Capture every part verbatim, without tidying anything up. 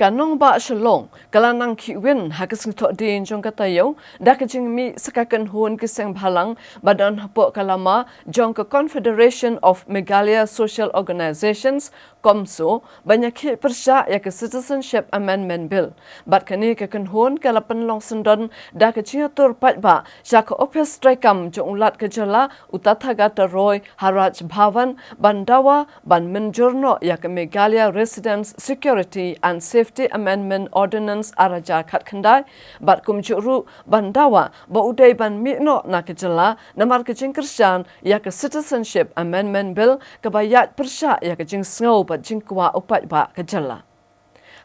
Ka nongbah Shillong ka la nang khihwin ha ka sngi Thohdieng jong ka taïew da ka jingmih sa ka kynhun ki seng bhalang ba don hapoh ka lama jong ka Confederation of Meghalaya Social Organisations, CoMSO, ban ïakhih pyrshah ïa ka Citizenship Amendment Bill. Bad kane ka kynhun ka la pynlong syndon da ka jingïatur paidbah sha ka ophis treikam jong u Lat ka jylla, u Tathagata Roy, ha Raj Bhavan, ban dawa ban mynjur noh ïa ka Meghalaya Residents Security and Safety Amendment Ordinance ar hajar khatkhyndai, bad kumjuh ruh ban dawa ba u dei ban mih noh na ka jylla namar ka jingkyrshan ïa ka Citizenship Amendment Bill kaba ïaid pyrshah ïa ka jingsngew bad jingkwah u paidbah ka jylla.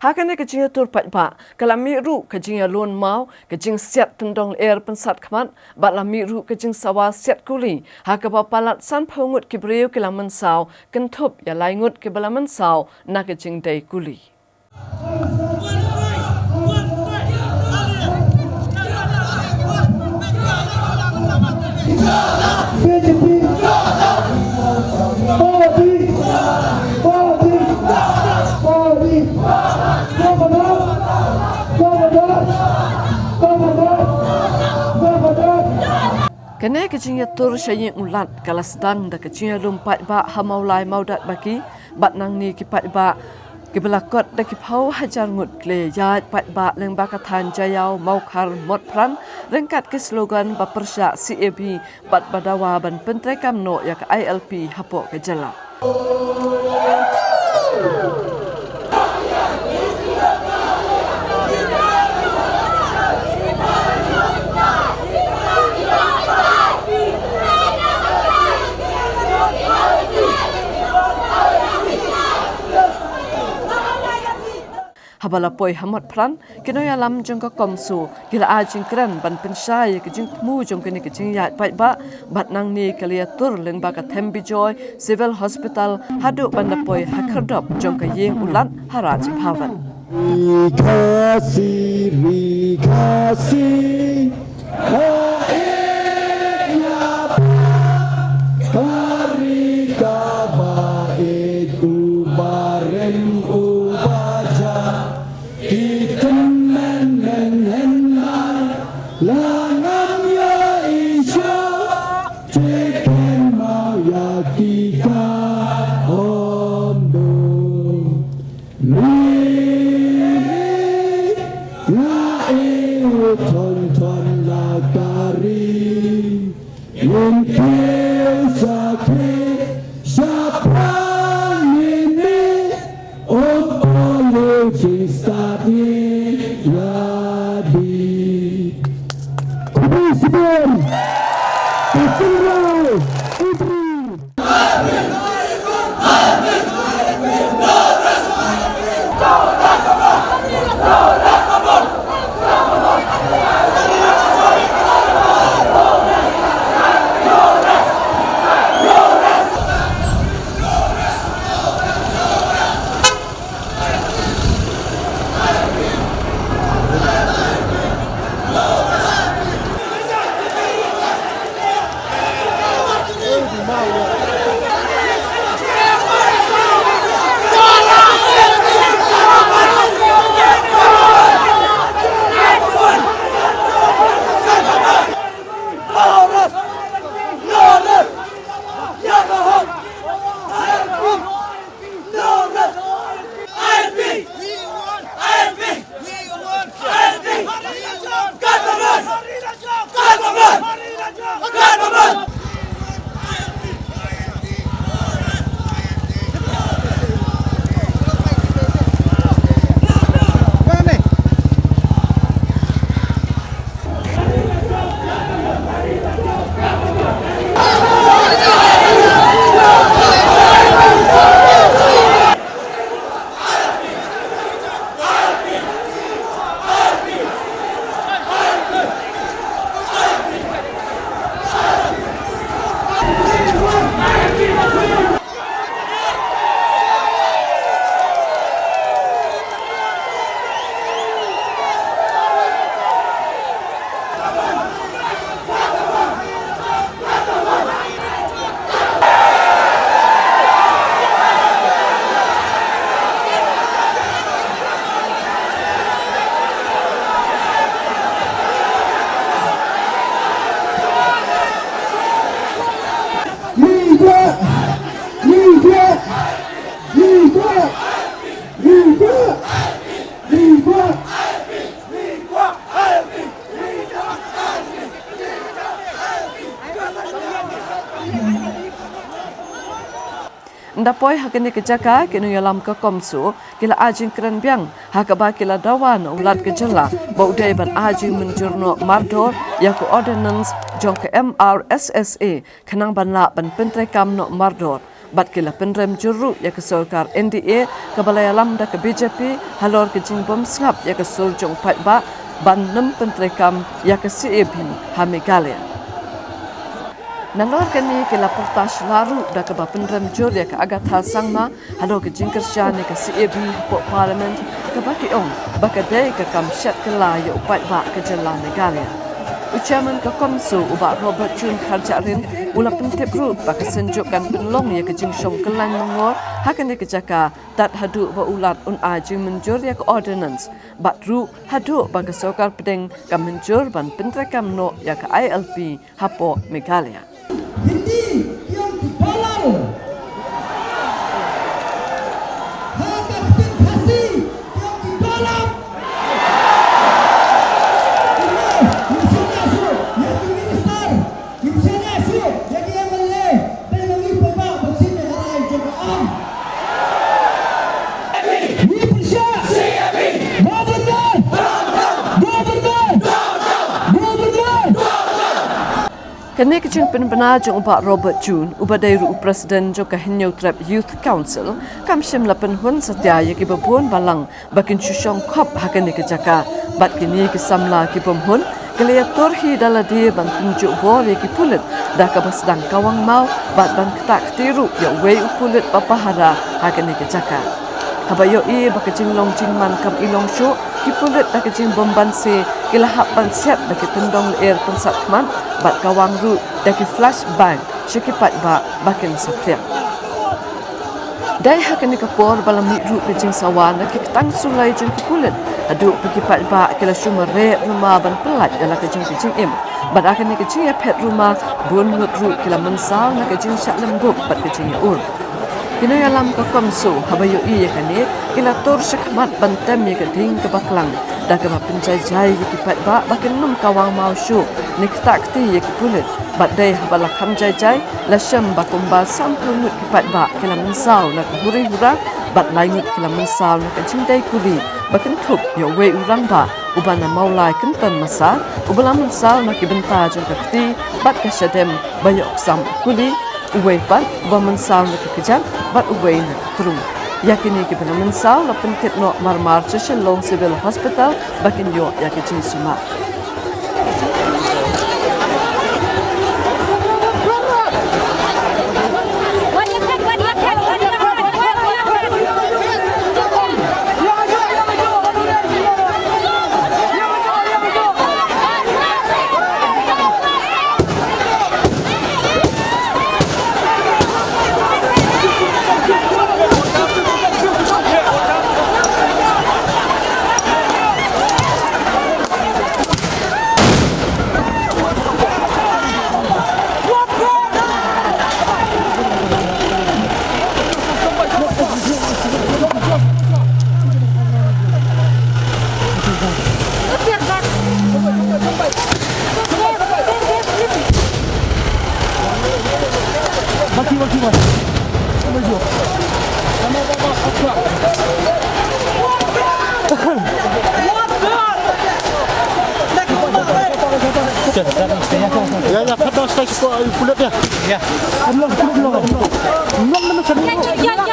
Ha kane ka jingïatur paidbah ka la mih ruh ka jingïalun maw, ka jingsiat tyndong lyer pynsat khmat, bad la mih ruh ka jingsawa siat kuli ha kaba palat sanphew ngut ki briew ki la mynsaw, kynthup ïa lai ngut kiba la mynsaw na ka jingdei kuli. Kane ka jingïatur sha ïing u Lat ka la sdang da ka jingïalum paidbah ha Mawlai Mawdatbaki, bad nangne ki paidbah kiba la kot da ki phew hajar ngut ki la ïaid paidbah lyngba ka thaiñ Jaïaw, Mawkhar, Motphran, ryngkat ki slogan ba pyrshah C A B bad ba dawa ban pyntreikam noh ïa ka I L P hapoh ka jylla. Haba la poi ha Motphran, ki nongïalam jong ka CoMSO ki la ai jingkren ban pynshai ïa ka jingthmu jong kane ka jingïaid paidbah, bad nangne ka la ïatur lyngba ka Them Bijoy Civil Hospital haduh ban da poi ha khyrdop jong ka ïing u Lat ha Raj Bhavan. Ri Khasi, Ri Khasi, ha ïa ba, ka ri kaba ïeit, u barim u baja, ki tymmen men hynrei la ngam ïa i sha, te kynmaw ïa ki ka om do. Ni, ni, nga i u thon thon la ka ri. Ïing kiew sa kiew, sa pang ini, um olu ki stad ni ladi. Khublei shibun, ka Tynrai Ubri. Ynda poi ha kane ka jaka, ki nongïalam ka CoMSO ki la ai jingkren biang ha kaba ki la dawa na u Lat ka jylla ba u dei ban ai jingmynjur noh mardor ïa ka ordinance jong ka M R S S A, khnang ban lah ban pyntreikam noh mardor. Bad ki la pynrem jur ruh ïa ka sorkar N D A kaba la ïalam da ka B J P halor ka jingbymsngap ïa ka sur jong u paidbah ban nym pyntreikam ïa ka C A B ha Meghalaya. Nalor kane, ki la pyrta shuwa ruh da kaba pynrem jur ïa ka Agatha Sangma halor ka jingkyrshan ïa ka C A B hapoh Parliament, kaba ki ong ba ka dei ka kam shet kylla ïa u paidbah ka jylla Meghalaya. U Chairman ka CoMSO, u Bah Robert June Kharjahrin, u la pyntip ruh ba ka seng jong kan pynlong ïa ka jingshong kyllaiñ myngor ha kane ka jaka tad haduh ba u Lat un ai jingmynjur ïa ka ordinance, bad ruh haduh ba ka sorkar pdeng ka mynjur ban pyntreikam noh ïa ka I L P hapoh Meghalaya. Hindi, ki ong ki dollar. Ha ka ktien Khasi, ki ong ki dollar. Ki ong, ngin shaniah shuh ïa ki minister, ngin shaniah shuh ïa ki M L A, te ngi paidbah ba shisien ha rai jong ka am. Ngi pyrshah. Governor! Governor! Governor! Kane ka jingpynbna jong u Bah Robert June, uba dei ruh u President jong ka Hynñiewtrep Youth Council, kam shym la pynhun satia ïa kiba bun balang ba kin shu shong khop ha kane ka jaka. Bad kine ki samla ki bym hun ki la ïatur hi da lade ban pynjuh bor ïa ki pulit da kaba sdang kawang maw, bad ban ktah kti ruh ïa uwei u pulit ba pahara ha kane ka jaka. Haba ïohi ba ka jinglong jingman kam i long shuh, ki pulit da ka jingbym banse ki la hap ban siat da ki tyndong lyer pynsat khmat bad kawang ruh da ki flash bang sha ki paidbah ba kin saphriang. Dei ha kane ka por ba la mih ruh ka jingsawa na ki ktang sulai jong ki pulit haduh ba ki paidbah ki la shu mareh ruma ban pyllait ïa la ka jong ka jingim. Bad ha kane ka jingïaphet ruma, bun ngut ruh ki la mynsaw na ka jingshah lyngngoh bad ka jingïaur. Ki nongïalam ka CoMSO haba ïohi ïa kane, ki la tur shakhmat ban tem ïa ka ding kaba klang da kaba pynjai jai ïa ki paidbah ba kin nym kawang maw shuh ne ktah kti ïa ki pulit. Bad dei haba la kham jai jai, la shem ba kumba sanphew ngut ki paidbah ki la mynsaw na ka huri hura, bad lai ngut ki la mynsaw na ka jingdei kuri ba kynthup ïa uwei u rangbah uba na Mawlai Kynton Massar, uba la mynsaw na ki bynta jong ka kti bad ka shadem ba ïoh ksam u kuli, uwei pat uba mynsaw na ka kjat bad uwei na ka krung. Ïa kine kiba la mynsaw la pynkit noh marmar sha Shillong Civil Hospital ba kin ïoh ïa ka jingsumar. Ïa, ïa, pat da stai shuwa, ïa, pulit ïa. Ïa. Ym long, ym long. Ym long, ym long. Ïa, ïa, ïa.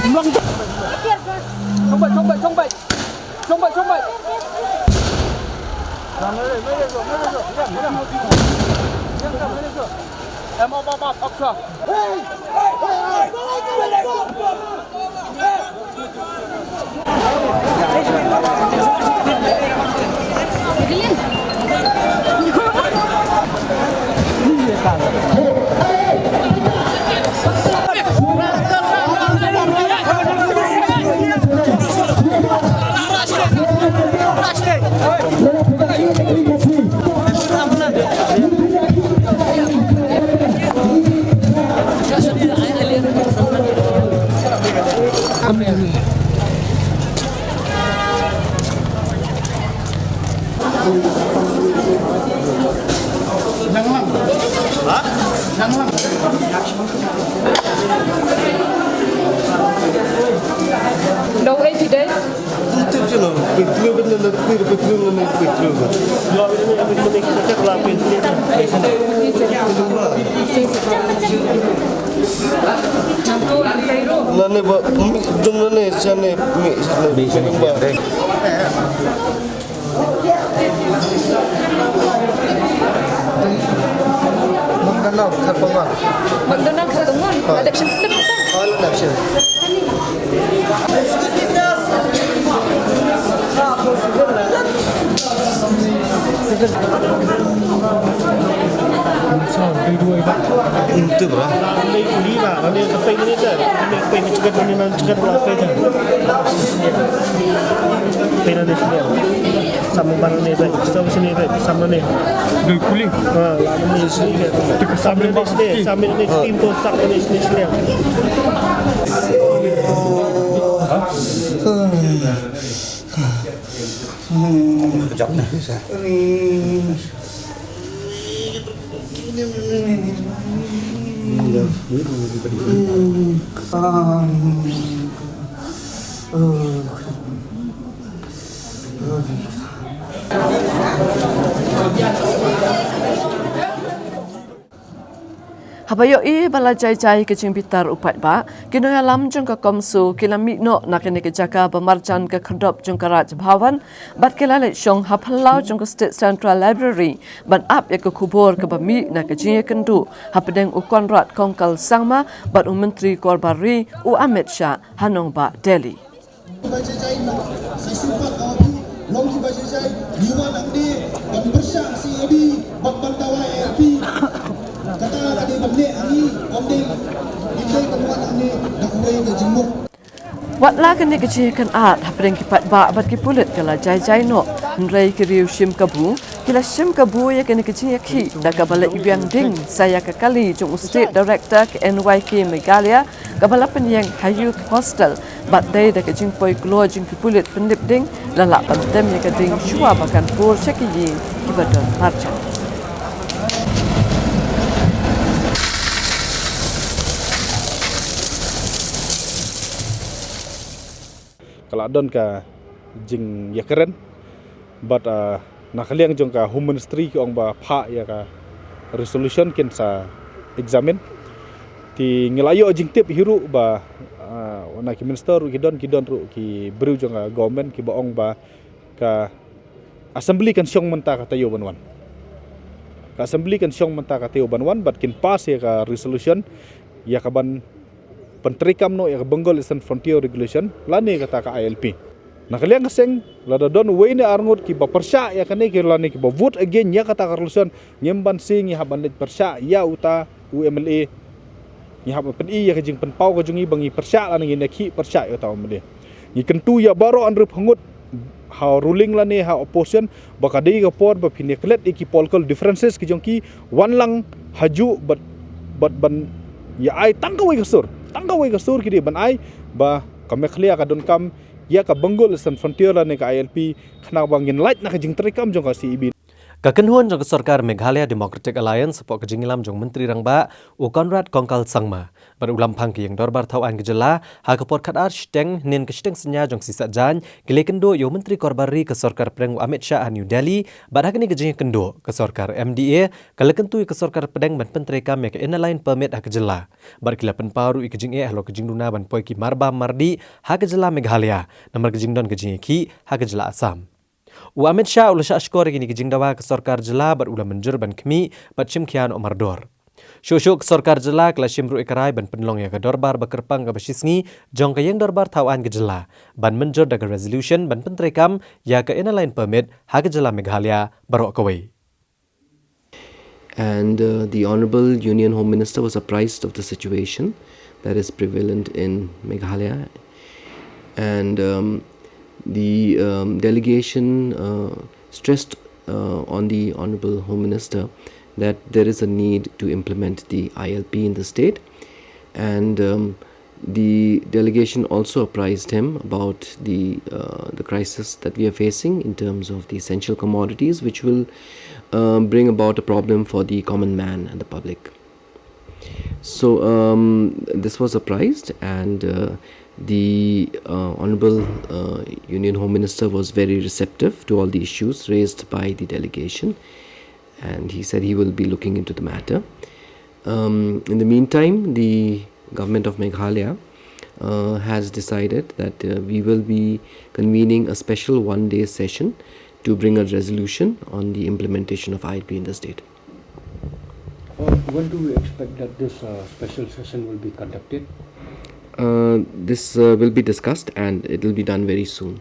Ym long. Sông Bạch, sông Bạch, sông Bạch. Sông Bạch, sông Bạch. Em ôm, ôm, ôm, ôm, ôm. Nane ba, mi, dung nane, sane, mi, sane, mi, sane, ba. McDonald, Kharkongor. McDonald, Kharkongor. Ah. Adaptation slip kita. Ah, adaptation. Itu, bro. Sama ban ne, sama sini, sama ne. Doi kuli. Ha, la ne sini. Sama ne sini, sama ne tim tu, sama ne sini sini. Kejap ni. Haba ïohi ba la jai jai ka jingbitar u paidbah, ki nongïalam jong ka CoMSO ki la mih noh na kane ka jaka ba marjan ka khyrdop jong ka Raj Bhavan, bad ki la leit shong ha phyllaw jong ka State Central Library ban ap ïa ka khubor kaba mih na ka jingïakynduh hapdeng u Conrad Kongkal Sangma bad u Myntri Korbar Ri u Amit Shah ha nongbah Delhi. Ba jai jai na, sa sumpat ka wapu, long ki ba jai jai, ngi wan hangne, ban pyrshah C A D, ban ban dawa A R P. Kata ka dei ban leh hangne, ym dei, ym dei ban wan hangne, da kawei ka jingmut. Wat la kane ka jingïakynad hapdeng ki paidbah bad ki pulit ka la jai jai noh, hynrei ki riew shim kabu, ki la shim kabu ïa kane ka jingïakhih da kaba leit biang ding sa ïa ka kali jong u State Director ka N Y K Meghalaya, kaba la pynïeng ha Youth Hostel, bad dei da ka jingpoi kloi jong ki pulit pynlip ding, la lah ban tem ïa ka ding shuwa ba kan bur sha ki ïing kiba don marjan. Ka la don ka jingïakren, bad, ah, na ka liang jong ka Home Ministry ki ong ba phah ïa ka resolution kin sa examine. Te ngi la ïoh jingtip hi ruh ba, ah, na ki minister ruh ki don, ki don ruh ki briew jong ka government kiba ong ba ka Assembly kan shong mynta ka taïew ban wan. Ka Assembly kan shong mynta ka taïew ban wan, bad kin pass ïa ka resolution, ïa ka ban pyntreikam noh ïa ka Bengal Eastern Frontier Regulation, lane kata ka I L P. Na ka liang ka seng, lada don uwei ne ar ngut kiba pyrshah ïa kane ki lane kiba vote against ïa kata ka resolution, ngim banse ngi hap ban leit pyrshah ïa uta u M L A. Ngi hap ban pyni ïa ka jingpynpaw ka jong ngi ba ngi pyrshah lane ngin ïakhih pyrshah ïa uta u M L A. Ngi kyntu ïa baroh hynriewphew ngut ha ruling lane ha opposition, ba ka dei ka por ba phin ïaklet ïa ki political differences ki jong ki, wan lang hajuh bad, bad ban ïa ai tang kawei ka sur, tang kawei ka sur ki dei ban ai, ba ka Meghalaya ka donkam ïa ka Bengal Eastern Frontier lane ka I L P, khnang ba ngin lait na ka jingtreikam jong ka C A B. Ka kynhun jong ka sorkar Meghalaya Democratic Alliance hapoh ka jingïalam jong u Myntri Rangbah u Conrad Kongkal Sangma bad u lamphang ka ïing dorbar thaw aiñ ka jylla, ha ka por khatar shiteng hynnin ka shiteng synñia jong ka sngi Saitjaiñ, ki la ïakynduh ïa u Myntri Korbar Ri ka sorkar pdeng u Amit Shah ha New Delhi, bad ha kane ka jingïakynduh ka sorkar M D A ka la kyntu ïa ka sorkar pdeng ban pyntreikam ïa ka Inner Line Permit ha ka jylla, bad ki la pynpaw ruh ïa ka jingeh halor ka jingduna ban poi ki marbam mardih ha ka jylla Meghalaya namar ka jingdon ka jingïakhih ha ka jylla Assam. U Amit Shah u la shah shkor ïa kine ki jingdawa ka sorkar jylla bad u la mynjur ban khmih bad shim khia noh mardor. Shuh shuh ka sorkar jylla ka la shim ruh ïa ka rai ban pynlong ïa ka dorbar ba kyrpang kaba shisngi jong ka ïing dorbar thaw aiñ ka jylla, ban mynjur da ka resolution ban pyntreikam ïa ka Inner Line Permit ha ka jylla Meghalaya baroh kawei. And, uh, the Honorable Union Home Minister was apprised of the situation that is prevalent in Meghalaya. And, um, the, um, delegation, uh, stressed, uh, on the Honorable Home Minister that there is a need to implement the I L P in the state. And, um, the delegation also apprised him about the, uh, the crisis that we are facing in terms of the essential commodities, which will, uh, bring about a problem for the common man and the public. So, um, this was apprised, and, uh, The uh, Honorable uh, Union Home Minister was very receptive to all the issues raised by the delegation, and he said he will be looking into the matter. Um, in the meantime, the government of Meghalaya uh, has decided that uh, we will be convening a special one-day session to bring a resolution on the implementation of I L P in the state. Uh, when do we expect that this uh, special session will be conducted? Uh, this uh, will be discussed and it will be done very soon.